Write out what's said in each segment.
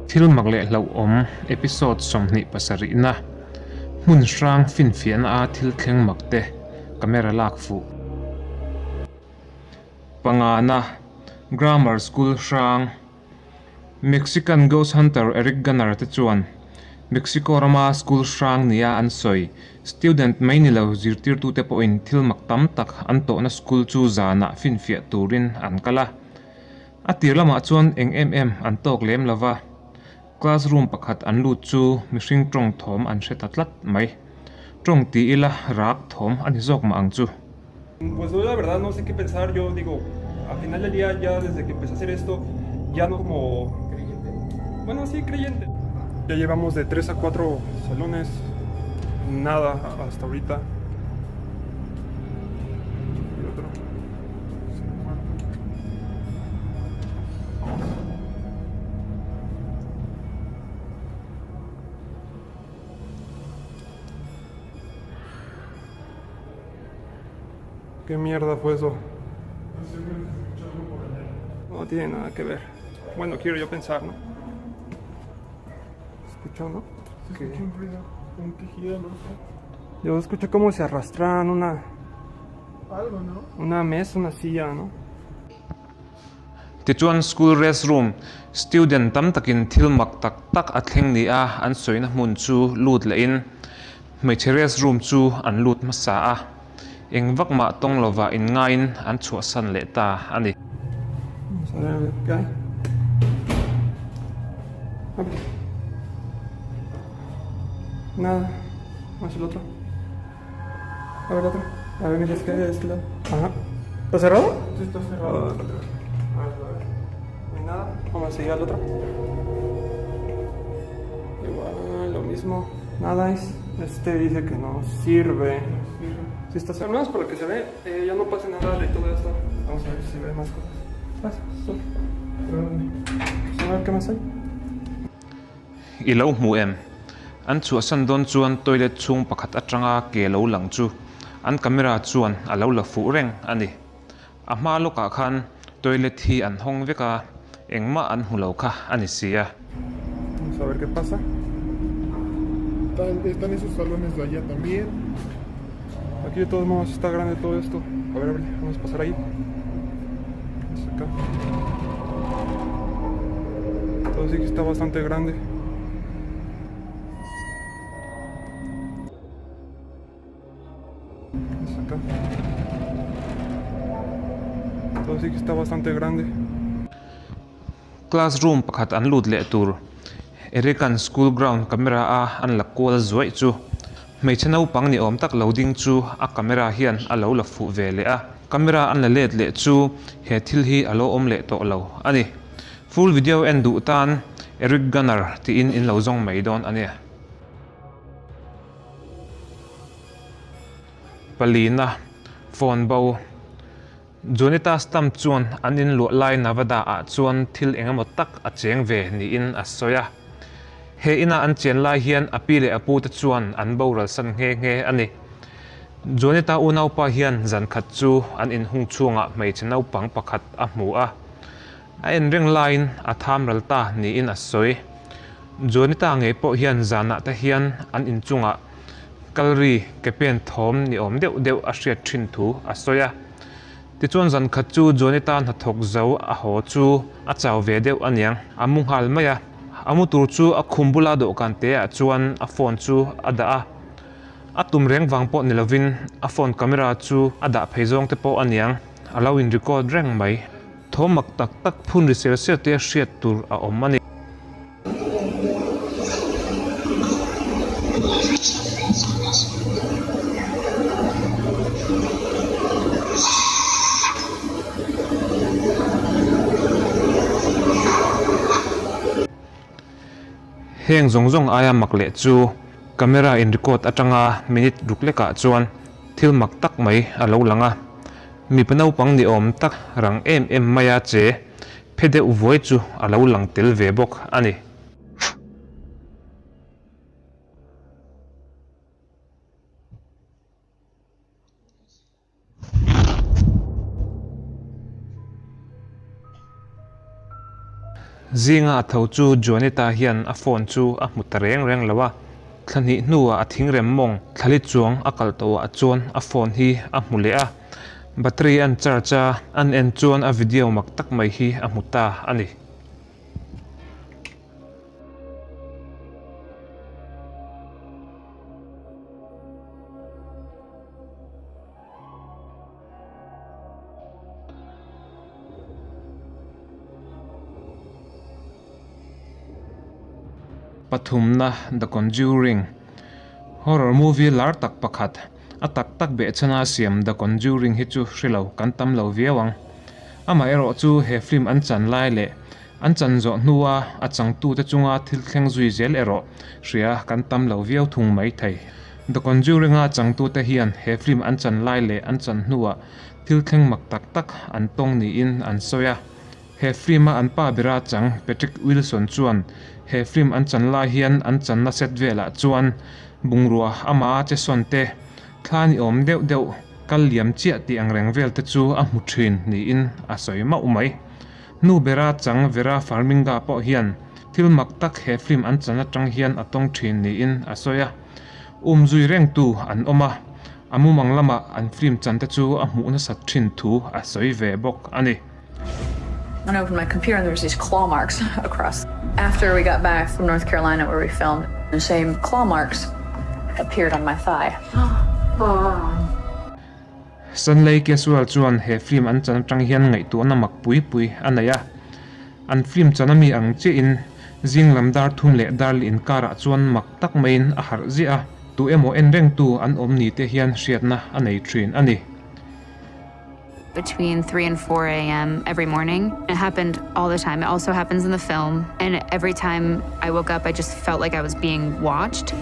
Thil mak leh hlauhawm episode 27 na hmun hrang finfiahna a thil thleng mak te camera lak fuh. Pangana, Grammar School hrang Mexican ghost hunter Eric Gunner te chuan Mexico rama school hrang nia an sawi. Student mai ni lo zirtirtute pawhin thil mak tam tak an tawhna school chu zanah finfiah turin an kal a. A tir lamah chuan eng em em an tawk lem lo va, classroom pakhat an lut chu mihring tawng thawm an hre ta tlat mai. Tawng ti ila rak thawm a ni zawk mah ang chu. Pues yo la verdad no sé qué pensar, yo digo, al final del día ya desde que empecé a hacer esto, ya no como creyente. Bueno, sí, creyente. Ya llevamos de 3 a 4 salones, nada hasta ahorita. Y otro. ¿Qué mierda fue eso? No tiene nada que ver. Bueno, quiero yo pensar, ¿no? ¿Escuchó, no? Se escuchó un ruido, un quejido, no sé. Yo escuché cómo se arrastraban una... Algo, ¿no? Una mesa, una silla, ¿no? Tichuan school restroom, student tam takin thil mak tak tak a thleng ni a an sawina hmun chu lut lehin hmeichhe restroom chu an lut hmasa a, eng vak mah tawng lova in ngaiin an chhuahsan leh ta a ni. Vamos a ver qué hay. Abre. Nada. Vamos al otro. A ver, otro. A ver, mira, es que hay de este lado. Ajá. ¿Está cerrado? Sí, está cerrado. A ver, a ver. No hay nada. Vamos a seguir al otro. Igual, lo mismo. Nada es. Este dice que no sirve. Sí está cerrado. Más por lo que se ve, ya no pasa nada de todo esto. Vamos a ver si se ve más cosas. Pasa, sube. A ver qué más hay. I lo hmu em? An chhuahsan dawn chuan toilet chhung pakhat atanga ke lo lang chu an camera chuan a lo la fuh reng a ni. A hma lawkah khan toilet hi an hawng vek a, engmah an hmu lo kha a ni si a. Vamos a ver qué pasa. Están esos salones de allá también. Aquí de todos modos está grande todo esto. A ver, a ver, vamos a pasar ahí. Vamos acá. Todo sí que está bastante grande. Vamos acá. Todo sí que está bastante grande. Classroom pakhat an lut leh tur. Eric-a'n school ground camera a an la kual zuaih chu hmeichhe naupang ni awm tak lo ding chu a camera hian a lo la fuh ve leh a. Camera an la let leh chu he thil hi a lo awm leh tawh lo a ni. Full video en duh tan Eric Gunner tiin in lo zawng mai dawn a nia. Palina phone bo. Juanita Stamp chuan an in luah lai Nevada ah chuan thil eng emaw tak a cheng ve niin a sawi a. He ina an chen lai hian a pi leh a pu te chuan an boral san nghe nghe a ni. Juanita unaupa hian zan khat chu an in hung chhungah hmeichhe naupang pakhat a hmu a. A en reng laiin a tham ral ta niin a sawi. Juanita ngei pawh hian zanah te hian an in chungah kalri ke pen thawm ni awm deuh deuh a hriat thin thu a sawi a. Tichuan zan khat chu Juanita hnathawk zo a haw chu a chau ve deuh a niang. A mu nghal mai a. A mu tur chu a khum bula dawhkan te ah chuan a phone chu a dah a. A tum reng vang pawh ni lovin a phone camera chu a dah phei zawng te pawh a niang. A lo in record reng mai. Thawm mak tak tak phun ri ser ser te hriat tur a awm a ni. Heng zawng zawng aia mak leh chu camera in record atanga minute ruk lekah chuan thil mak tak mai a lo lang a. Mipa naupang ni awm tak rang em em maia che phe deuh vuai chu a lo lang tel ve bawk a ni. Zinga a tho chu Juanita hian a phone chu a hmu ta reng reng lo a, thla hnih hnuah a thingrem mawng thlali chuang a kal tawhah chuan a phone hi a hmu leh a, battery an charge a, an en chuan a video mak tak mai hi a hmu ta a ni. Pathumna The Conjuring Horror movie lar tak pakhat a tak tak behchhana siam The Conjuring hi chu hre lo kan tam lo viau ang. Amaherawh chu he film an chan lai leh an chan zawh hnua a changtute chunga thil thleng zui zel erawh hria kan tam lo viau thung mai thei. The Conjuring-a changtute hian he film an chan lai leh an chan hnuah thil thleng mak tak tak an tawng niin an sawi a. He film-a an pa bera chang Patrick Wilson chuan he film an chan lai hian an channa set velah chuan bungrua amah a che sawn te, thla ni awm deuh deuh kal liam chiah tih ang reng vel te chu a hmu thin niin a sawi mauh mai. Nu bera chang Vera Farminga pawh hian thil mak tak he film an chan atang hian a tawng thin niin a sawi a. Um zui rengtu an awm a, a mumang lamah an film chan te chu a hmuh nasat thin thu a sawi ve bawk a ni. I opened my computer and there was these claw marks across. After we got back from North Carolina where we filmed, the same claw marks appeared on my thigh. Stanley Caswell chuan he film an chan atang hian ngaihtuahna mak pui pui a nei a. An film chan ami ang chiahin zing lam dar thum leh dar leh inkarah chuan mak tak maiin a harh ziah a, tu emaw en rengtu an awm ni te hian hriatna a nei thin a ni. Between 3 and 4 a.m. every morning. It happened all the time. It also happens in the film. And every time I woke up, I just felt like I was being watched.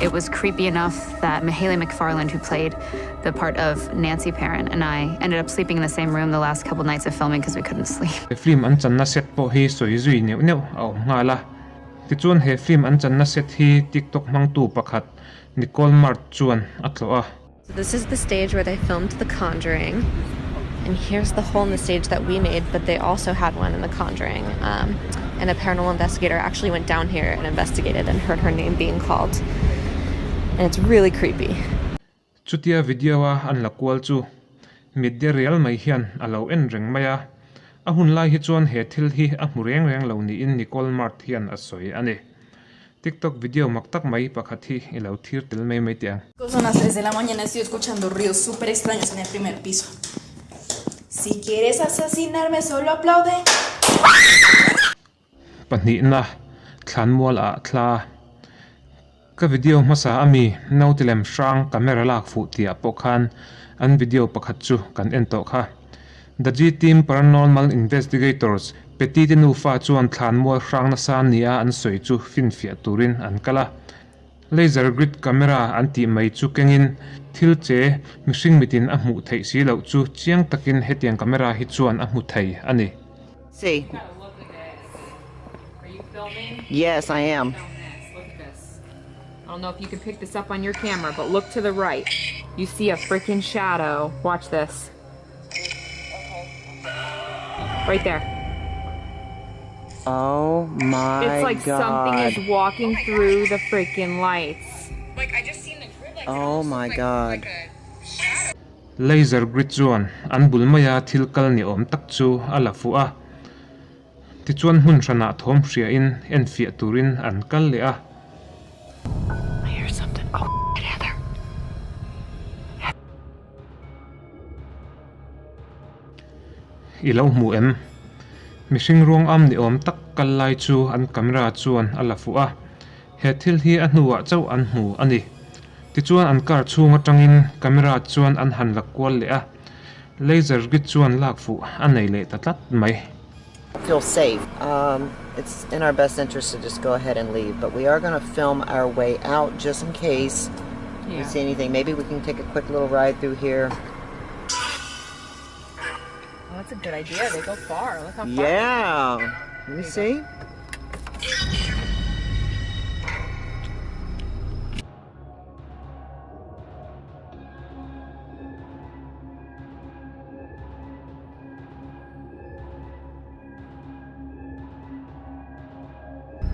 It was creepy enough that Mahaley McFarland, who played the part of Nancy Perrin, and I ended up sleeping in the same room the last couple nights of filming because we couldn't sleep. He film an channa set pawh hi sawi zui neuh neuh a awm nghal a. Tichuan he film an channa set hi TikTok hmangtu pakhat Nicole Mart chuan a tlawh a. So this is the stage where they filmed The Conjuring. And here's the hole in the stage that we made, but they also had one in The Conjuring. Um, and a paranormal investigator actually went down here and investigated and heard her name being called. And it's really creepy. Chutia video a an la kual chu mit de rial mai hian a lo en reng mai a. A hun lai hi chuan he thil hi a hmu reng reng lo niin Nicole Mart hian a sawi a ni. TikTok video mak tak mai pakhat hi i lo thir tel mai mai teh ang. Son las 3 de la mañana, estoy escuchando ruidos súper extraños en el primer piso. Si quieres asesinarme, solo aplaude. Pahnihna, Thlanmual ah thla. Ka video hmasa ami naute lem hrang camera lak fuh tih ah pawh khan an video pakhat chu kan en tawh kha. The G-Team Paranormal Investigators, Petty te nufa chuan thlanmual hrang nasa nia an sawi chu finfiah turin an kal a. Laser grid camera an tih mai chu kengin thil che mihring mitin a hmuh theih si loh chu chiang takin hetiang camera hi chuan a hmu thei a ni. See. Yes, I am. I don't know if you can pick this up on your camera, but look to the right. You see a freaking shadow. Watch this. Right there. Oh my It's like god. something is walking through the freaking lights. Oh my god. Laser grid chuan an bul maia thil kal ni awm tak chu a la fuh a. Tichuan hmun hranah thawm hriain enfiah turin an kal leh a. I hear something. Oh, Heather. I lo hmu em? Mihring ruang am ni awm tak kal lai chu an camera chuan a la fuh a. He thil hi a hnuah chauh an hmu a ni. Tichuan an car chhung atangin camera chuan an han la kual leh a. Laser grid chuan lak fuh a nei leh ta tlat mai. Feel safe. Um, it's in our best interest to just go ahead and leave, but we are going to film our way out just in case we Yeah. see anything. Maybe we can take a quick little ride through here. Oh, that's a good idea. They go far. Look how far. Yeah. Let me see.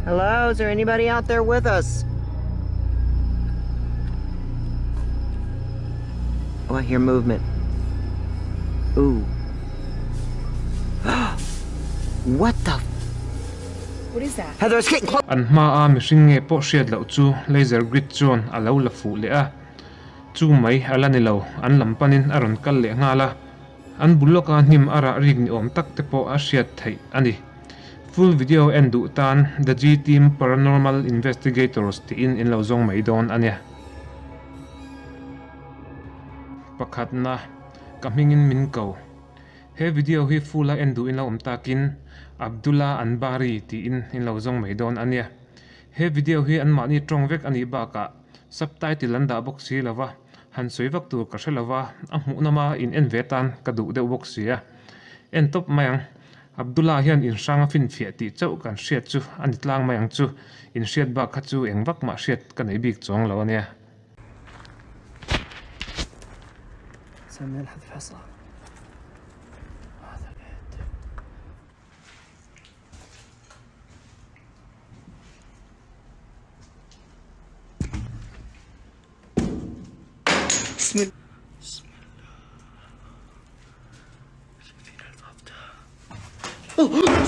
Hello, is there anybody out there with us? Oh, I hear movement. Ooh. What the? What is that? Heather, it's getting close. An hmaa mihring nge pawh hriat loh chu laser grid chuan a lo la fuh leh a, chu mai a la ni lo, an lam panin a rawn kal leh nghal a, an bul lawka hnim a rah rik ni awm tak te pawh a hriat theih a ni. Full video en duh tan The G-Team Paranormal Investigators tiin in lo zawng mai dawn a nia. Pakhatna, ka hmingin min ko. He video hi full a en duh in lo awm takin Abdullah Anbari tiin in lo zawng mai dawn a nia. He video hi anmahni tawng vek a nih bakah subtitle an dah bawk si lova, han sawi vak tur ka hre lova, a hmuhnawma in en ve atan ka duh deuh bawk si a. En tawp mai ang. Abdullah hian inhrang a finfiah tih chauh kan hriat chu a ni tlang mai ang chu, inhriat bak kha chu eng vak mah hriat ka nei bik chuang lo a nia.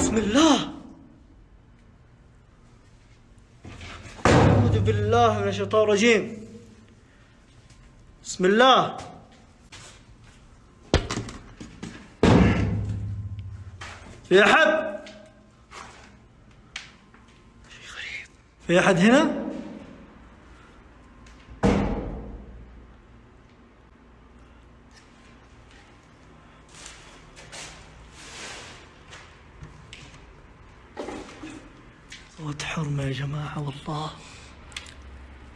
بسم الله أعوذ بالله من الشيطان الرجيم بسم الله في أحد شيء غريب في أحد هنا؟ صوت حرمة يا جماعة والله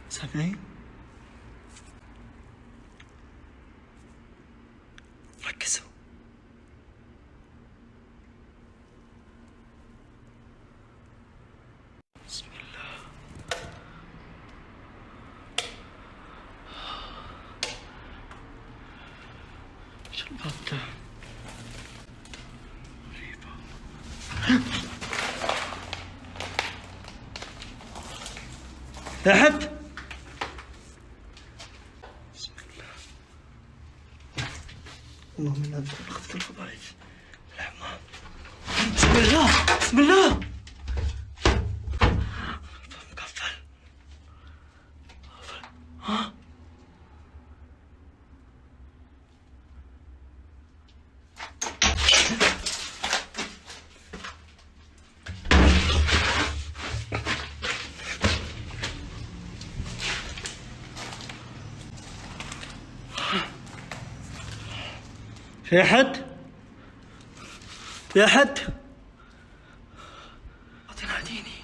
سامعين؟ ركزوا بسم الله ايش الباب ده؟ غريبة أحد بسم الله اللهم إنا نذكر الخبث الخبائث الحمام بسم الله بسم الله مقفل ها في أحد؟ في أحد؟ تناديني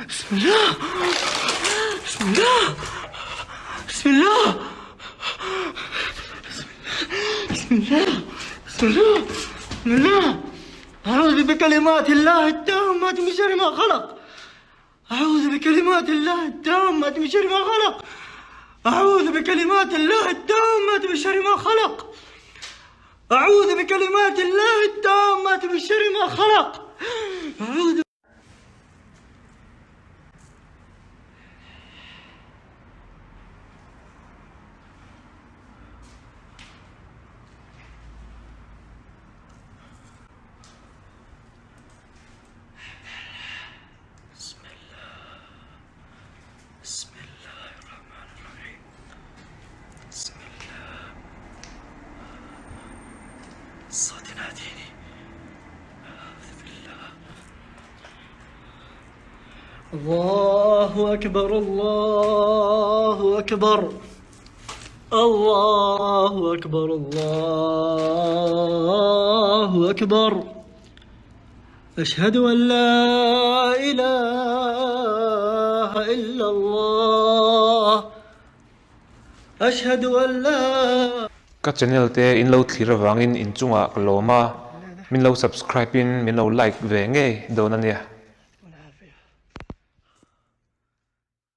بسم الله بسم الله بسم الله بسم الله بسم الله بسم الله أعوذ بكلمات الله التامة من شر ما خلق أعوذ بكلمات الله التامة من شر ما خلق أعوذ بكلمات الله التامة من شر ما خلق أعوذ بكلمات الله التامة من شر ما خلق أعوذ بسم الله بسم الله الرحمن الرحيم بسم الله الصوت يناديني أعوذ بالله الله أكبر الله أكبر الله أكبر الله أكبر أشهد أن لا إله إلا الله أشهد أن لا Ka channel te in lo thlir avangin inchungah ka lawm a, min lo subscribe in min lo like ve ngei dawn a nia.